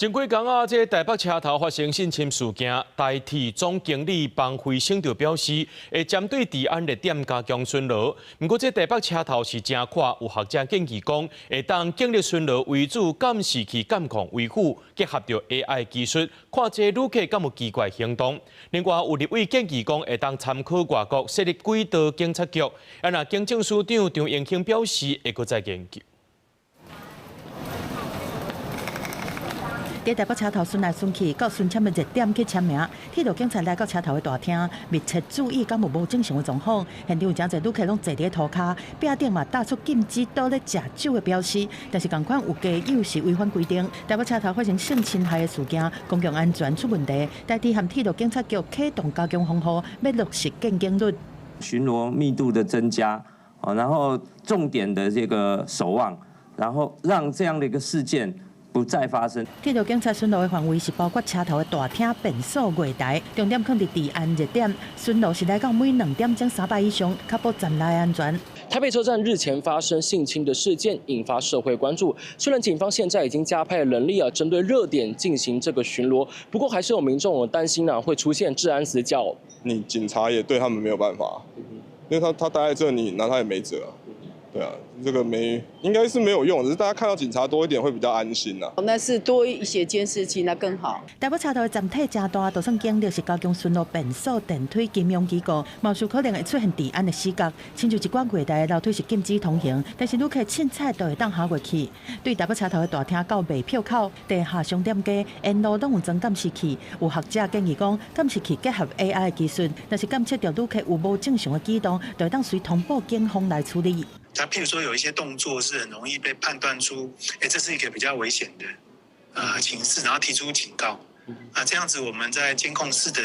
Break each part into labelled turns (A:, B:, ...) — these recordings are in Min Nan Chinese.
A: 前幾工啊，這个台北車頭發生性侵事件，台鐵總經理彭輝昇就表示，會針對治安熱點加強巡邏。毋過，這台北車頭是誠闊，有學者建議講，會當建立巡邏為主監視器監控為輔，結合著 AI 技術，看這旅客敢有奇怪行動。另外，有立委建議講，會當參考外國設立軌道警察局。啊，若警政署長張榮興表示，會閣再研究。
B: 佇台北車頭巡來巡去，到巡簽的熱點去簽名。鐵路警察來到車頭的大廳，密切注意敢有無正常的狀況。現場有誠濟旅客攏坐佇塗跤，壁頂嘛貼出禁止倒咧食酒的標識。但是仝款有街友是違反規定。台北車頭發生性侵害的事件，公共安全出問題。台鐵和鐵路警察局啟動加強防護，欲落實建警率。
C: 巡邏密度的增加，然後重點的這個守望，然後讓這樣的一個事件不再發生。
B: 鐵路警察巡邏的範圍是包括車頭的大廳、便所、月台，重點放佇治安熱點。巡邏是來到每2點鐘3擺以上，確保站內安全。
D: 台北車站日前發生性侵的事件，引發社會關注。雖然警方現在已經加派人力啊，針對熱點進行這個巡邏，不過還是有民眾擔心啊，會出現治安死角。
E: 你警察也對他們沒有辦法，因為他待在這，你拿他也沒轍啊。對啊，這個沒應該是沒有用，只是大家看到警察多一點會比較安心啦。
F: 那是多一些監視器，那更好。
B: 台北車頭的站體誠大，就算警力是加強巡邏、便所、電梯、金融機構，嘛有可能會出現治安的死角。親像一寡月台的樓梯是禁止通行，但是旅客凊彩都會當行過去。對台北車頭的大廳到賣票口、地下商店街，沿路攏有裝監視器。有學者建議講，監視器結合 AI 技術，若是監測著旅客有無正常的舉動，就會當隨通報警方來處理。
G: 他譬如說有一些動作是很容易被判斷出，欸，這是一個比較危險的情勢，然後提出警告。啊，這樣子我們在監控室的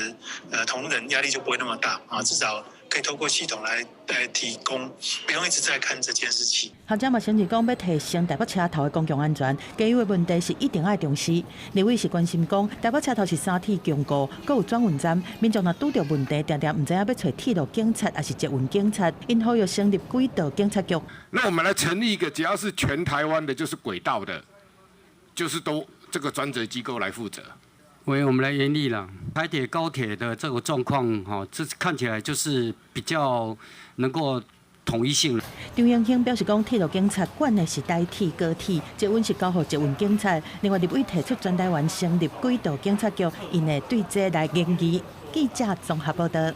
G: 同仁壓力就不會那麼大啊，至少可以透過系統來提供，不用一直在看這監視器。
B: 學者嘛承認講，欲提升台北車頭的公共安全，街友的問題是一定愛重視。立委是關心講，台北車頭是三鐵共構，閣有轉運站，民眾若拄著問題，定定毋知影欲揣鐵路警察，抑是捷運警察，𪜶呼籲成立軌道警察局。
H: 那我們來成立一個，只要是全台灣的，就是軌道的，就是都這個專責機構來負責。
I: 為我們來研議了，台鐵高鐵的這個狀況，哈，這看起來就是比較能夠統一性。
B: 張榮興表示講，鐵路警察管的是台鐵、高鐵，捷運是交予捷運警察。另外，立委提出全台灣成立軌道警察局，𪜶會對這來研議。記者綜合報道。